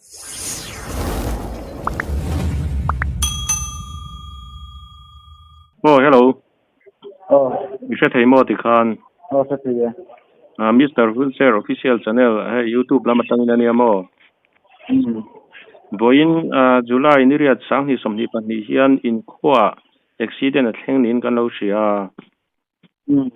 Oh, hello. Oh. I hre thei maw tikhan? Oh, hre thei e. Ah, Mister Wheelchair Official Channel hei YouTube lam atangin ania maw? Mm. Vawiin ah, July ni riat 2022 hian inkhuaah accident a thleng niin kan lo hria a. Mm.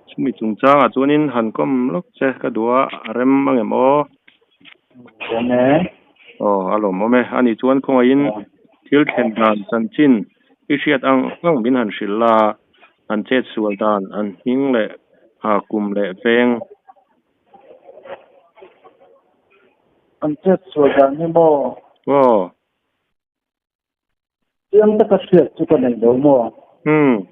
Chumi chungchangah chuanin han kawm lawk che ka duh a, a rem angem aw? Rem e. Aw, a lawmawm e. Ani chuan khawngaihin thil thlen dan chanchin i hriat ang ang min han hrilh la, an chet sual dan, an hming leh kum leh veng. An chet sual dan hi maw? Aw. Chiang taka hriat chu ka nei lo maw? Umm.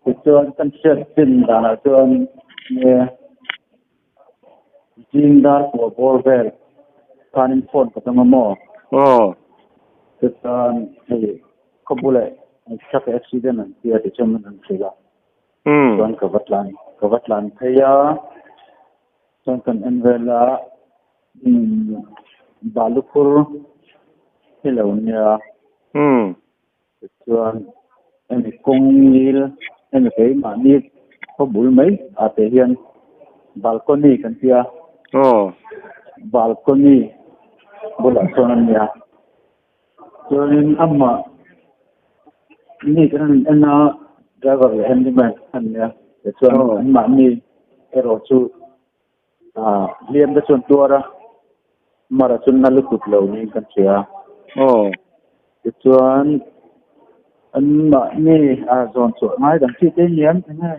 Tichuan kan hriat chin danah chuan nge zing dar kua bawr vel khanin phone ka dawng a maw? Aw. Tichuan hei khawbuleh truck accident an tia tichuan min rawn hrilh a. Umm. Chuan ka va tlan ka va tlan phei a, chuan kan en vel a. Umm balu phur hi lo nia. Umm. Tichuan hemi kawng ngil hemi keimahni khaw bul mai ah te hian balcony kan tia. Aw. Balcony bulah chuan a nia. Chuanin amah mi kan han en a driver leh handyman an nia. Tichuan anmahni erawh chu. Ah, hliam te chuan tuar a, mara chu na lutuk lo niin kan hria a. Aw. Tichuan, an mahni a zawn chhuah ngai dang chi te iniam eng nge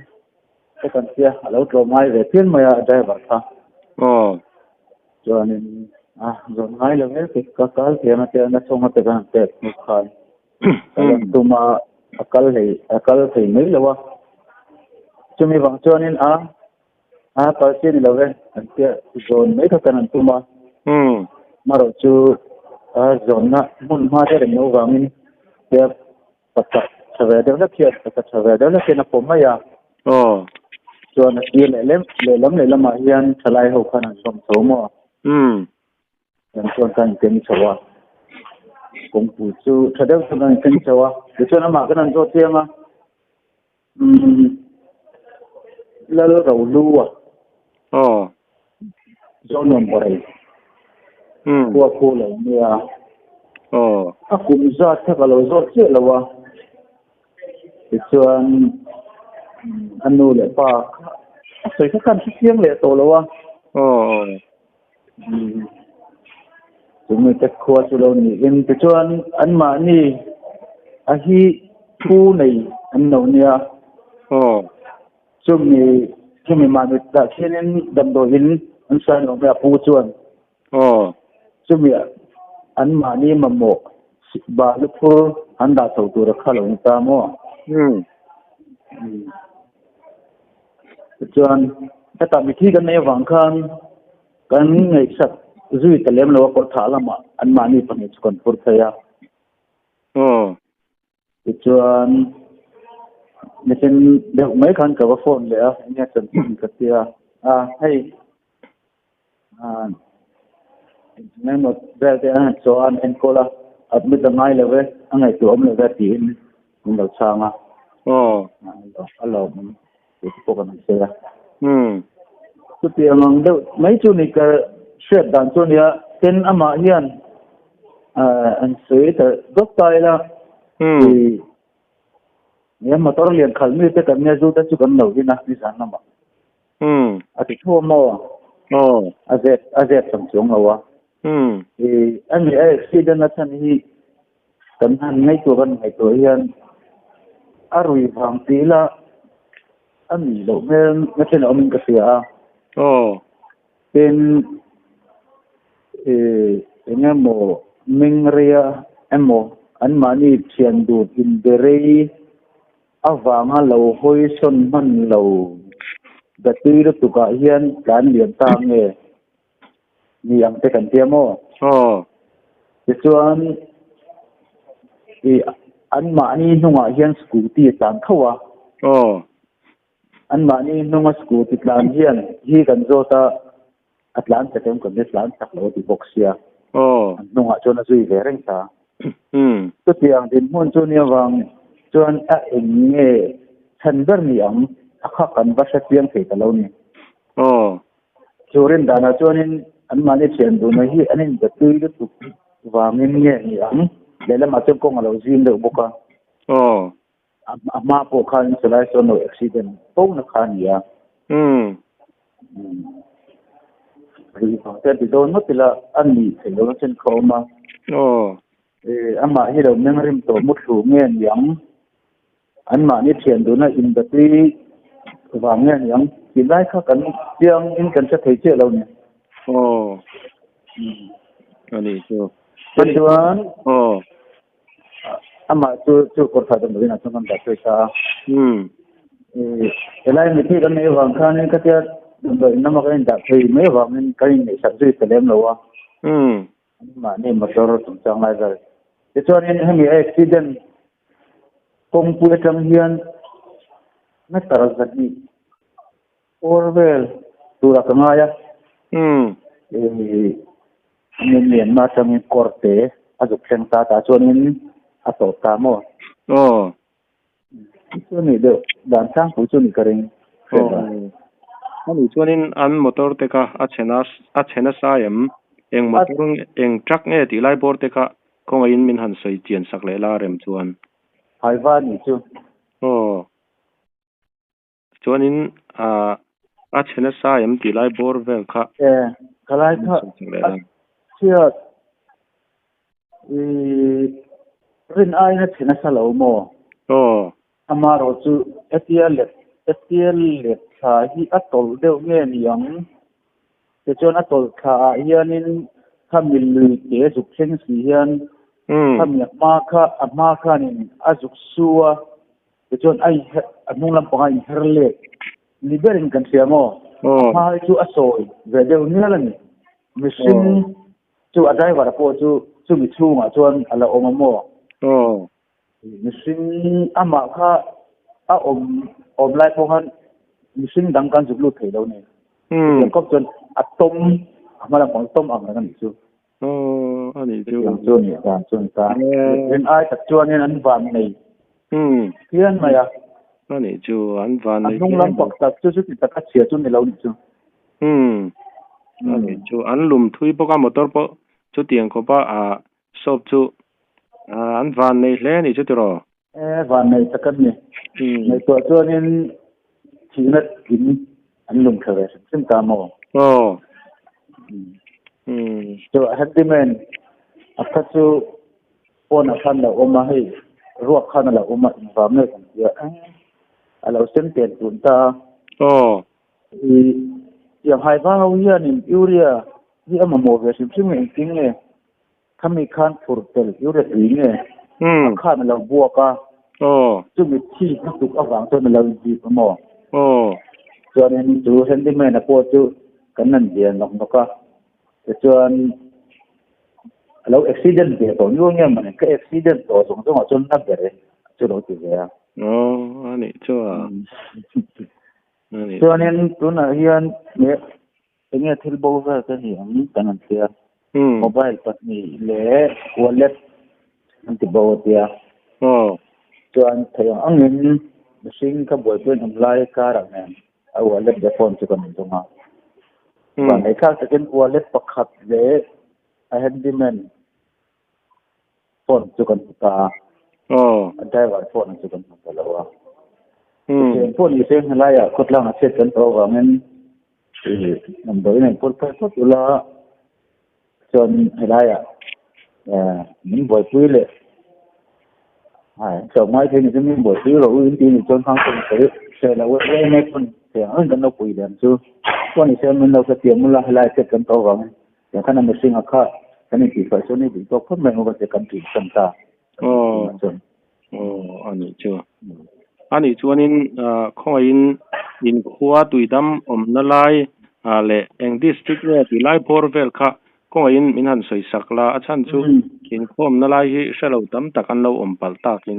te kan tia, a lo tlawm ngai ve phian mai a driver kha. Aw. Chuanin a zawn ngai lo e, ka kal thiam a tia na chhawng a te kan han pek hnu khan kal an tum a, a kal hlei a kal thei mai lo a. Chumi vang chuanin a A kal chi a ni lo e, an tia zawn mai kha kan han tum a. Umm. Marawh chu a zawnna hmun hma te reng loh vangin tia pachak tha ve deuh hlek hian pachak tha ve deuh hlek hian a pawm mai a. Aw. Chuan a sir leh lehlam lehlamah hian thalai ho khan an zawm chho maw? Umm. Kan chuan kan inkeng chho a, kawngpui chu tha deuh chuan kan inkeng chho a, tichuan amah kan han zawt chiang a. Umm Lal Rohlu a. Aw. Zawnuam Borei. Umm. Khua khu lo nia. Aw. A kum zat kha ka lo zawt chiah lo a. Tichuan a nu leh pa kha a sawi kha khan hre chiang leh tawh lo a. Aw. Umm chumi te khua chu lo niin tichuan anmahni a hi thu nei an lo nia. Aw. Chumi chumi mahni tah khianin damdawiin an sawi lo mai a pu chuan. Aw. Chumi anmahni mamawh balu phur an dah chho tur a kha lo ni ta maw? Umm. Umm. Tichuan hetah mithi kan neih avang khan kan ngaihsak zui ta lem lo a kawr thah lamah anmahni pahnih chu kan phur phei a. Aw. Tichuan nichin deuh mai khan ka va phone leh a, enge a chanchin ka tia a, hei ah engemaw vel te an han chaw a an enkawl a, admit a ngai lo e, a ngaihtuah awm lo ve tiin min lo chhang a. Aw. A lawmawm tih te pawh kan han sawi a. Umm. Chutiang ang deuh mai chu ni ka hriat dan chu a nia, tin amah hian an sawi ta dawt ta ila. Umm. Nia motor lian khalh mi te kan nia zu te chu kan lo in a nizan lamah. Umm. A ti thu a maw? Aw. A zep a zep chang chuang lo a. Umm. I a ni a accident a chhan hi kan han ngaihtuah kan ngaihtuah hian a rui vang tih ila a nih loh hmel na then a awm in ka hria a. Aw. Tin i eng emaw meng reia emaw anmahni thian dun inbe rei Avanga lo hawi sawn hman lo Datui lutukah hian tlan lian ta nge ni ang te kan tia maw? Aw. Tichuan i anmahni hnungah hian scooty a tlan tho a. Aw. Anmahni hnunga scooty tlan hian hi kan zawt a, a tlan chak em kan tia tlan chak lo a ti bawk sia. Aw. An hnungah chuan a zui ve reng ta. Umm. Chutiang dinhmun chu nia vang chuan a eng nge chhan ber ni ang a kha kan va hre chiang thei ta lo ni. Aw. Chu rin danah chuanin anmahni thian duhna hi an inbe tui lutuk vangin nge ni ang lehlamah chuan kawng a lo zim deuh bawk a. Aw. A hma pawh khan chulai sawn lo accident fo na kha a ni a. Umm. Rih vang te a ti dawn ngawt ila a nih theih lohna chen kha a awm a. Aw. Amah hi lo meng rim tawh muthlu nge ni ang? Anmahni thian duhna inbatui vang nge ni ang? Tih lai kha kan chiang in kan hre thei chiah lo ni. Aw. A nih chu. Tichuan. Aw. Amah chu chu kawr khat awm lovin a chuan kan dah phei ta a. Helai mithi kan neih avang khanin khatia damdawi in lama kan indah phei mai avangin kan inneihsak zui ta lem lo a. Mahni motor chungchang lai vel. Tichuanin hemi accident kawngpui atang hian meter zahnih awr vel turah ka ngai a. Myanmar atangin kawr te a zuk thleng ta tah chuanin a tawp ta maw? Aw. Chu ni deuh dan tlangpui chu ni ka ring hriat dan. Aw. Ani chuanin an motor te kha a chhe na a chhe nasa em? Eng motor eng truck nge tih lai bawr te kha khawngaihin min han sawi chian sak leh la rem chuan. Haiva ni chu. Aw. Chuanin a chhe nasa em tih lai bawr vel kha. E, ka lai kha a chhiat i rin aiin a chhe nasa lo maw? Aw. Amaherawh chu hetia let hetia let thla hi a tawlh deuh nge ni ang? Tichuan a tawlh thla ah hianin khami lui te zuk thleng si hian khami a hma kha a hma khanin a zuk su a. Tichuan a inher a hnung lampang a inher let ni berin kan hria maw? A hma hi chu a sawi ve deuh nial a ni. Mihring chu a driver pawh chu chumi chhungah chuan a la awm a maw? Mihring amah kha a awm awm lai pawh khan mihring dang kan zuk lut thei lo ni. Chutiang kawp chuan a tawm a hma lampang tawm ang reng a nih chu. Aw a nih chu. Chutiang chu a nih dan chu a ni ta. Rin ai tak chuanin an van nei phian mai a. A nih chu an van nei. A hnung lam pak tak chu chuti taka chhia chu ni lo nih chu. A nih chu an lum thui bawk a motor pawh chutiang khawpa a sawp chu an van nei hle a nih chu tiraw. E van nei tak a ni. Ngaihtuah chuanin thihna tling an lum thla ve hrim hrim ta maw? Aw. Chu handyman a kha chu pawnah khan lo awm a, hei ruak khan a lo awm a, engvang nge kan tia a lo sen tel tun ta a. Aw. I tiang hai vang ho hianin urea hi a mamawh ve hrim hrim nge engtin nge? Khami khan phur tel urea tui nge a khan a lo buak a, chumi thi lutuk avang chuan a lo inzip a maw? Chuanin chu handyman-a pawh chu kan han bia nawk nawk a, tichuan a lo accident ve tawh nual nge mawni, ka accident tawh zawng zawngah chuan na ber e chu lo ti ve a. Aw, a nih chu a. Chuanin tunah hian Enge thil bo vel te ni ang kan han hria. Mobile pahnih leh wallet an ti bo a tia. Chuan thei ang angin mihring ka buaipui an awm lai karah nen a wallet leh phone chu kan inzawng a. Vanneih thlak takin wallet pakhat leh a handyman phone chu kan hmu ta a. A driver phone chu kan hmu ta lo a. Chutiang pawh ni se helaiah khawtlangah chhiat kan tawh avangin Damdawiin an pawlh phei phawt ula chuan helaiah min buaipui leh tlawm ngai thei ni chu min buaipui rawh u in tih ni chuan khang chuan sawi hreh loh e em em pawn thei ang ang kan lo pui leh ang chu chuan ni se min lo hrethiam ula helaiah chhiat kan tawh avangin tiang khan a mihring a kha kan intihfai chuan i duh tawk phawt mai ang u ka ti kan tih san ta. Aw. Aw a nih chu. A nih chuanin khawngaihin inkhua tuidam awmna lai leh eng district nge tih lai bawr vel kha khawngaihin min han sawi sak la, a chhan chu inkhawmna lai hi hre lo tam tak an lo awm palh takin.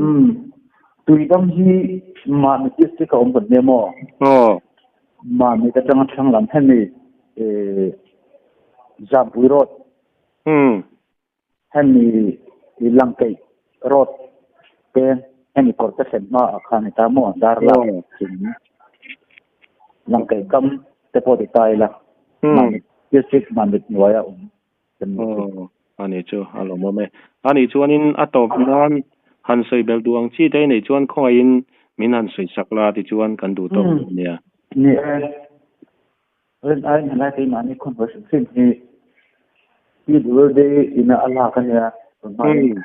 Tuidam hi Mami district a awm kan nia maw? Aw. Mami atanga thlang lam hemi Zampui road. Hemi i Langkeih road peng hemi kawr te thlen hma ah khan heta maw dar lak chung Langkeih kam te pawh ti ta ila Mamit district Mamit hnuaia awm kan ni chu. Aw a ni chu a lawmawm e. A nih chuanin a tawp nan han sawi belh duh ang chi te i neih chuan khawngaihin min han sawi sak la tichuan kan duh tawk dawn nia. Ni e. Rin aiin helai keimahni khawnhawi hrim hrim hi PWD ina a lak a nia tun hmain.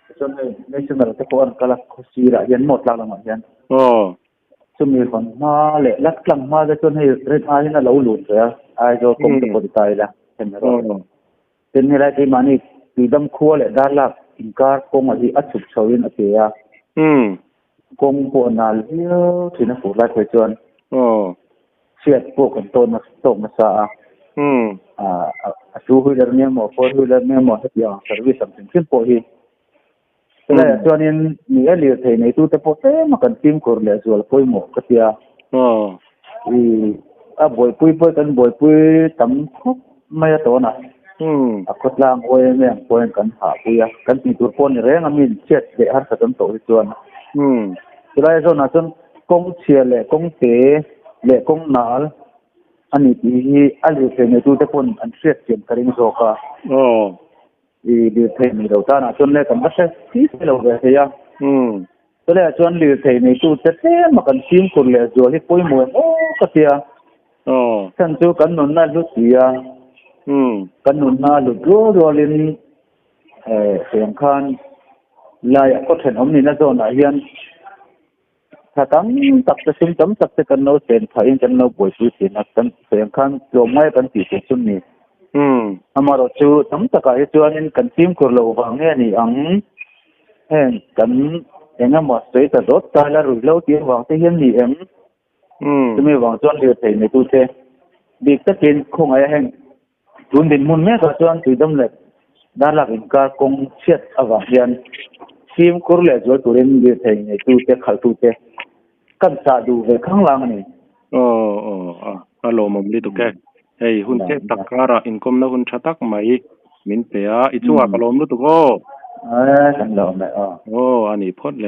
Tichuan hei National te pawh an kal a khaw sirah hian maw tlak lamah hian. Chumi hawn hma leh la tlang hma te chuan hei rin aiin a lo lut ve a Aizawl kawng te pawh ti ta ila hemi erawh. Tin helai keimahni Tuidam khua leh Darlak inkar kawng a hi a chhuk chho in a pe a. Kawng pawh a nal viau thin a fur lai phei chuan. Chhiat pawh kan tawk nasa tawk nasa a. A two wheeler nge maw four wheeler nge maw hetiang ang service ang hrim hrim pawh hi. Helaiah chuanin ni e lirthei neitute pawh tlem a kan fimkhur leh zual pawimawh ka tia. I a buaipui pawh kan buaipui tam khawp mai a tawn a. A khawtlang OMA ang pawhin kan hahpui a, kan tih tur pawh a ni reng a mi chhiat leh harsat an tawh hi chuan. Chulai zawnah chuan Kawng chhia leh kawng te leh kawng nal a ni tih hi a lirthei neitute pawn an hriat chian ka ring zawk a. I lirthei nei lo tanah chuan le kan va hre si si lo ve thei a. Chulaiah chuan lirthei neitute tlema kan fimkhur leh zual hi pawimawh em aw ka tia. Chhan chu kan nunna a hlu si a. Kan nunna a hlut rual rualin heng khan laiah khaw thenawm nihna zawnah hian Tha tam tak te sum tam tak te kan lo chen phahin kan lo buaipui thin a, kan sawi ang khan tlawmngai kan tih tur chu ni. Amaherawh chu tam takah hi chuanin kan fimkhur loh vang nge ni ang, heng kan eng emaw sawi ta dawt ta ila ruihhlo tih avang te hian ni em? Chumi vang chuan lirthei neitute bik takin khawngaih a heng Tun dinhmun mekah chuan Tuidam leh Darlak inkar kawng chhiat avang hian fimkhur leh zual turin lirthei neitute, khalhtute kan chah duh ve khanglang a ni. Aw aw a, a lawmawm lutuk e. Hei hun chep tak karah inkawmna hun tha tak mai min pe a, i chungah ka lawm lutuk aw. Ae, kan lawm e aw. Aw, a ni phawt le.